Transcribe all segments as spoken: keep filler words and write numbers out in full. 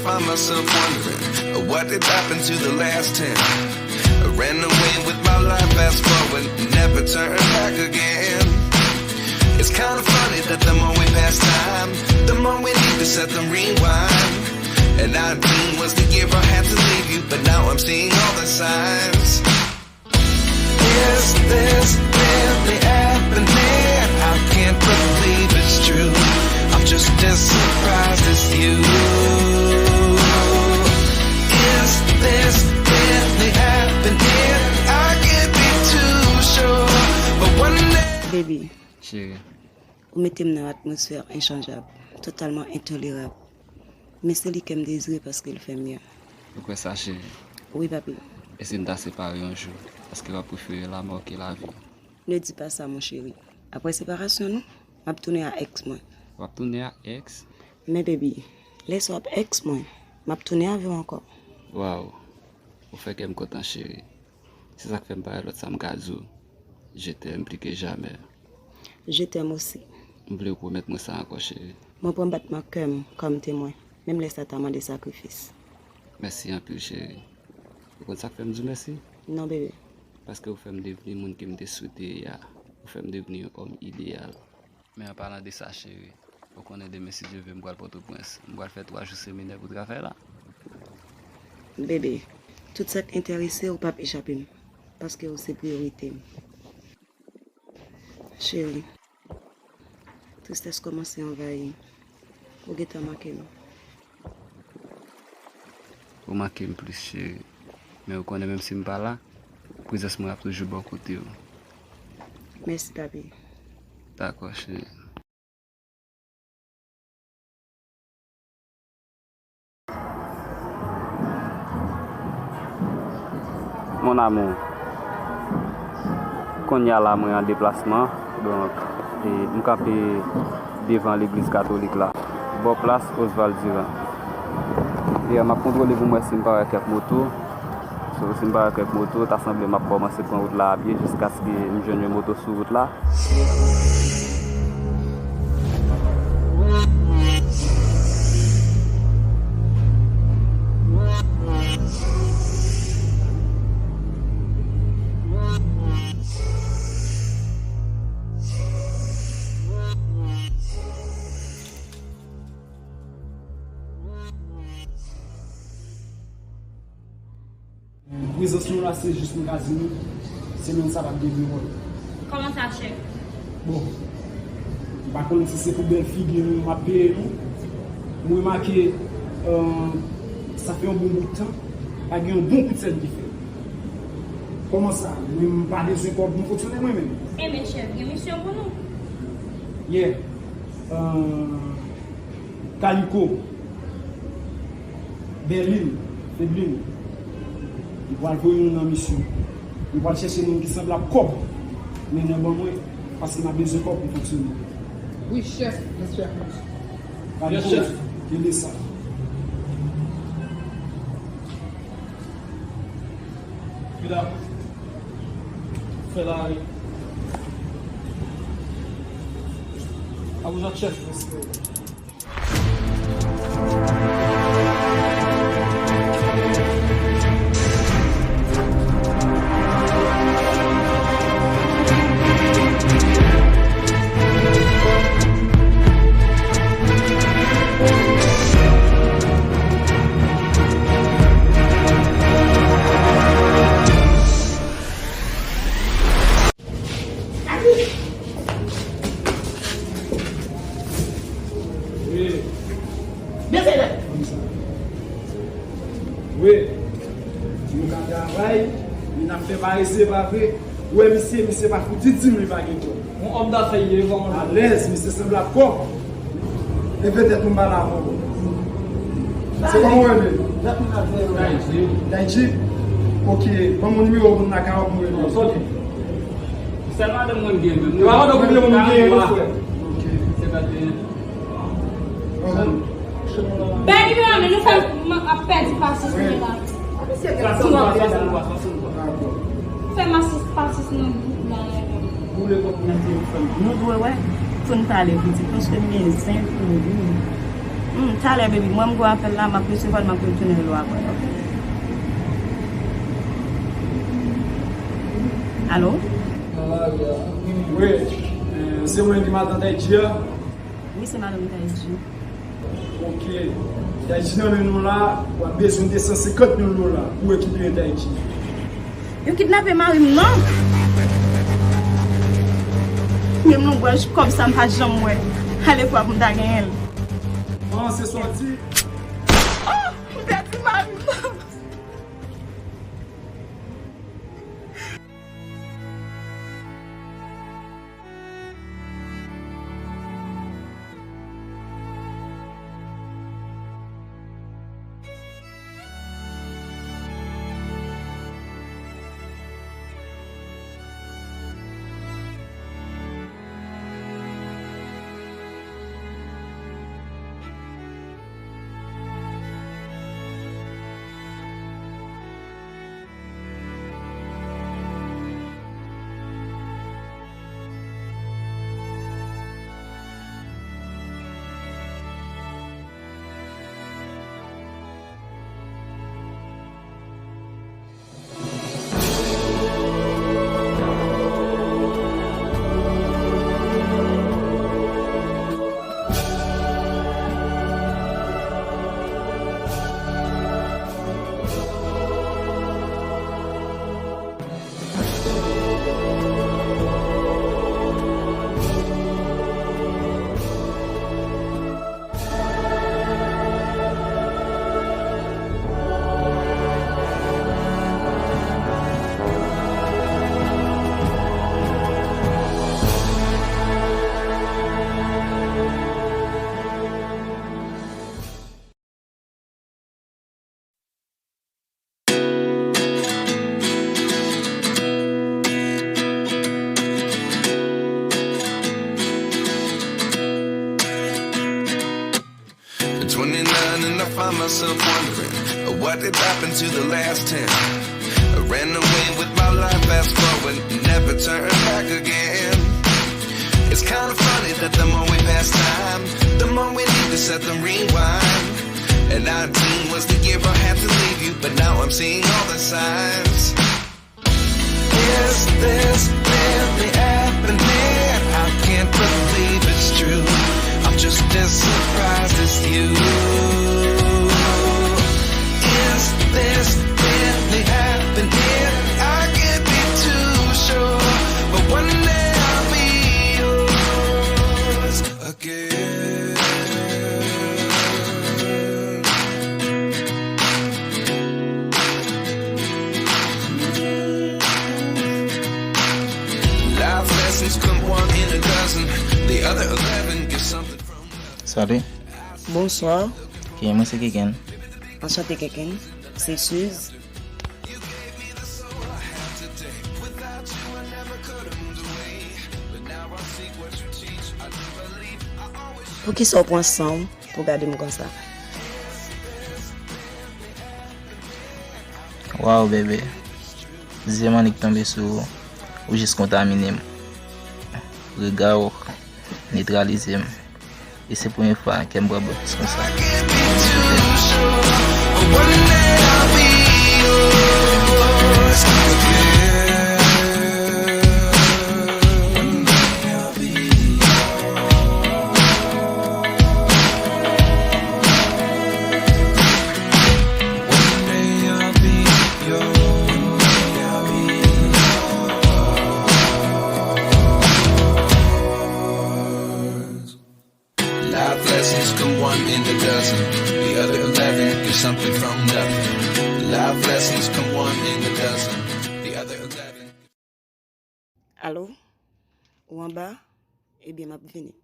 Find myself wondering what did happen to the last ten. I ran away with my life, fast forward, never turn back again. It's kinda funny that the more we pass time, the more we need to set them rewind. And nineteen was the year I had to leave you, but now I'm seeing all the signs. Is this really happening? I can't believe it's true. I'm just as surprised as you. Is this really happening? I can't be too sure, but one day. Baby, cheri, ou mete m nan yon atmosfè enchanjab, totalman entolerab. Men se li ke m dezire paske l fè m byen. Ou kwè sa, cheri? Wi, papi. E si n ta separe yon jou? Èske w ap prefere lamò ke lavi? Ne di pa sa, mon chéri. Apre separasyon nou, m ap tounen a èks mwen. W ap tounen a èks? Men, baby, lè sa w ap èks mwen, m ap tounen avè w ankò. Waw, ou fè kè m kontan, cheri. Se sa k fè m parèt lòt sa m ka di w, je t'aime plus que jamais. Je t'aime aussi. M vle w pwomèt mwen sa ankò, cheri. Mwen pran batman kè m kòm temwen, menm lè sa ta mande sakrifis. Mèsi anpil, cheri. Ou konn sa k fè m di w mèsi? Non, bebe. Paske ou fè m devni moun ke m te swete ye a. Ou fè m devni yon òm ideyal. Men an palan de sa, cheri, ou konnen demen, si Dye vle, m pral Pòtoprens. M pral fè twa jou seminè pou travay la. Bebe, tout sa k enterese w p ap echape m, paske w se priyorite m. Cheri, tristès kòmanse anvayi m. Ou gentan manke m. Ou manke m plis, cheri. Men ou konnen, menm si m pa la, prezans mwen ap toujou bò kote w. Mèsi, papi. Dakò, cheri. Mon amour, kounye a la, mwen an deplasman, donk, e, m kanpe devan legliz katolik la, bò plas Oswald Durand. E, m ap kontwole pou m wè si m pa wè kèk moto. So, si m pa wè kèk moto, ta sanble m ap kòmanse pran wout la a pye jiskaske m jwenn yon moto sou wout la. Prezans nou la, se jis nou ka di nou, semèn sa p ap gen de wòl. Kòman sa, chèf? Bon, m pa konn si se pou bèl figi nou m ap peye nou. M remake, euh, sa fè yon bon bout tan, pa gen yon bon kout sèn ki fèt. Kòman sa? Mwen, m pa bezwen kòb, m fonksyone mwen menm. Enben, chèf, gen misyon pou nou. Yeah. Euh, Kaliko, Bèlin, Feblin, m pral voye nou nan misyon. M pral chèche moun ki sanble ak kòb, mennen ban mwen, paske m ap bezwen kòb pou fonksyone. Wi, chèf. Yes, chèf. Kaliko, kenbe sa. Medam, fè lari. A vous autres, chèf. Wi. Wi. Nou ka travay, men n ap fè parese, pa vre? Ou wè misye, misye pa fouti di m li pa gen kòb. Yon òm dafè li ye, kòman? Alèz, misye sanble ak kòb. E petèt m pale avè w. Se kòman w rele? Dayji. Dayji? Ok, ban m nimewo moun nan ka w pou rele. Sèl madanm mwen gen menm. E pa madanm ou gen, mwen gen, non, frè. Ok. Senkant e en. Bay nimewo a, men nou fè m ap pèdi pasyans mwen la. Swasanntwa, swasanntwa, swasanntwa. Fè m pasyans nan gwoup la, non. Boule kòk nan telefòn. Nou dwe wè pou n pale pitit, paske m gen zen pou li. Hmm, talè, baby. Mwen, m gen apèl la, m ap resevwa l, m ap retounen rele w apre, ok? Alo? Wi, euh, se mwen ki matant Taïdji a? Wi, se madanm Taïdji. Ok. Taïdji nan men nou la, w ap bezwen de san senkant mil dola pou rekipere Taïdji. Yo kidnape mari m, non? Men m lonbraj kòb sa m pa janm wè. Ale fwa pou m ta genyen l. An, se sa w di? Oh, m pèdi mari m, non. At twenty-nine and I find myself wondering, uh, what did happen to the last ten? I ran away with my life, fast forward, never turn back again. It's kinda funny that the more we pass time, the more we need to set them rewind. And nineteen was the year I had to leave you, but now I'm seeing all the signs. Is this really happening? I can't believe it's true. I'm just as surprised as you. Is this really happening? I can't be too sure, but one day I'll be yours again. Life lessons come one in a dozen. The other eleven get something from nothing. Salut. Bonsoir. Ok, mwen se Keken. Enchanté, Keken. Se Suze. Poukisa w pran san w pou w gade m konsa? Waw, bebe. Zye m annik tonbe sou ou, ou jis kontamine m. Rega w netralize m. E se premye fwa ke m pran blòkis konsa. Life lessons come one in a dozen. The other eleven get something from nothing. Life lessons come one in a dozen. The other eleven. Alo? Ou anba? Ebyen, m ap vini.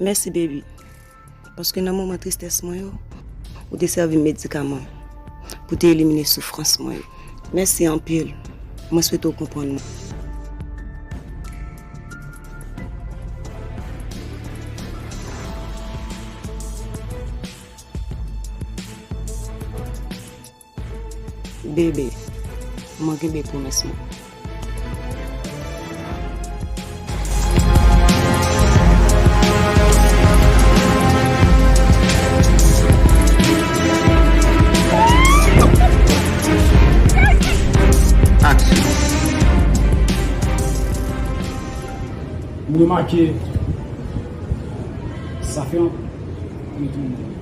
Mèsi, baby. Paske nan moman tristès mwen yo, ou te sèvi m medikaman pou te elimine soufrans mwen yo. Mèsi anpil. Mwen swete w konprann mwen. Bebe, mwen kenbe pwomès mwen. Aksyon. M remake sa fè yon retounen.